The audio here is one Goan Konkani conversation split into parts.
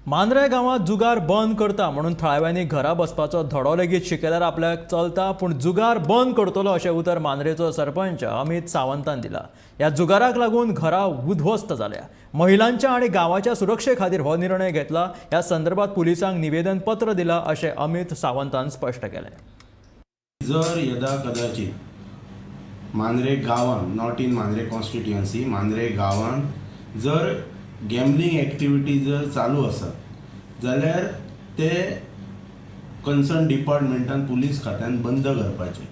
मांद्रे गांवांत जुगार बंद करता म्हणून थळाव्यांनी घरा बसपाचो धडो लेगीत शिकयल्यार आपल्याक चलता, पूण जुगार बंद करतलो अशें उतर मांद्रेचो सरपंच अमित सावंतान दिला. ह्या जुगाराक लागून घरां उद्ध्वस्त जाल्या. महिलांच्या आनी गांवाच्या सुरक्षे खातीर हो निर्णय घेतला. ह्या संदर्भात पुलिसांक निवेदन पत्र दिला अशें अमित सावंतान स्पश्ट केलें. जर यदा कदाचित मांद्रे गांवांत, not in Mandrem constituency, Mandrem गांवांत जर गॅमलींग एक्टिविटी जर चालू आसात जाल्यार ते कन्सर्न डिपार्टमेंटान, पुलीस खात्यान बंद करपाचें.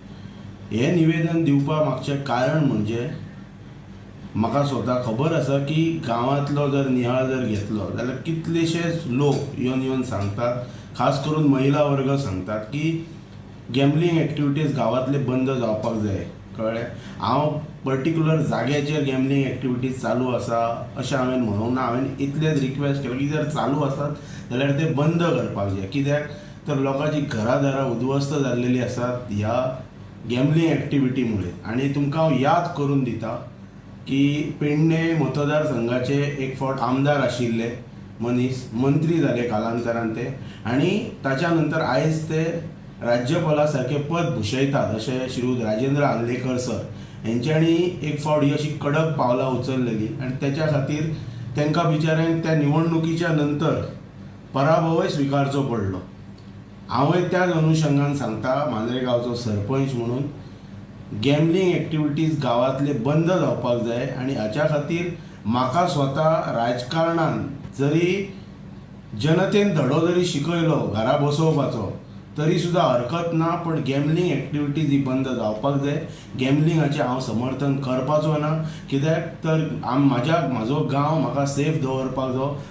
हें निवेदन दिवपा मागचें कारण म्हणजे म्हाका स्वता खबर आसा की गांवांतलो जर निहाळ जर घेतलो जाल्यार कितलेशेच लोक येवन येवन सांगतात, खास करून महिला वर्ग सांगतात की गॅमलींग एक्टिविटीज गांवांतले बंद जावपाक जाय. कळ्ळें? हांव पर्टिक्युलर जाग्याचेर गॅमलींग एक्टिविटीज चालू आसा अशें हांवें म्हणूंक ना. हांवें इतलेंच रिक्वेस्ट केलें की जर चालू आसात जाल्यार ते बंद करपाक जाय. कित्याक तर लोकांची घरां दारां उद्ध्वस्त जाल्लेली आसात ह्या गॅमलींग एक्टिविटी मुळे. आनी तुमकां हांव याद करून दिता की पेडणे मतदारसंघाचे एक फावट आमदार आशिल्ले मनीस मंत्री जाले कालांतरान ते आनी ताच्या नंतर आयज ते राज्यपाला सारकें पद भुशयतात अशें श्री राजेंद्र आर्लेकर सर हेंच्यांनी एक फावट ही अशी कडक पावलां उचललेली आनी तेच्या खातीर तांकां बिचाऱ्यांक त्या निवडणुकीच्या नंतर पराभवय स्विकारचो पडलो. हांवय त्याच अनुशंगान सांगता, मांद्रे गांवचो सरपंच म्हणून गॅमलींग एक्टिविटीज गांवांतले बंद जावपाक जाय. आनी हाच्या खातीर म्हाका स्वता राजकारणान जरी जनतेन धडो जरी शिकयलो घरा बसोवपाचो तरी सुद्दां हरकत ना, पण गॅमलींग एक्टिविटीज ही बंद जावपाक जाय. गॅमलिंगाचें हांव समर्थन करपाचो ना, कित्याक तर म्हाजो गांव म्हाका सेफ दवरपाक जायो.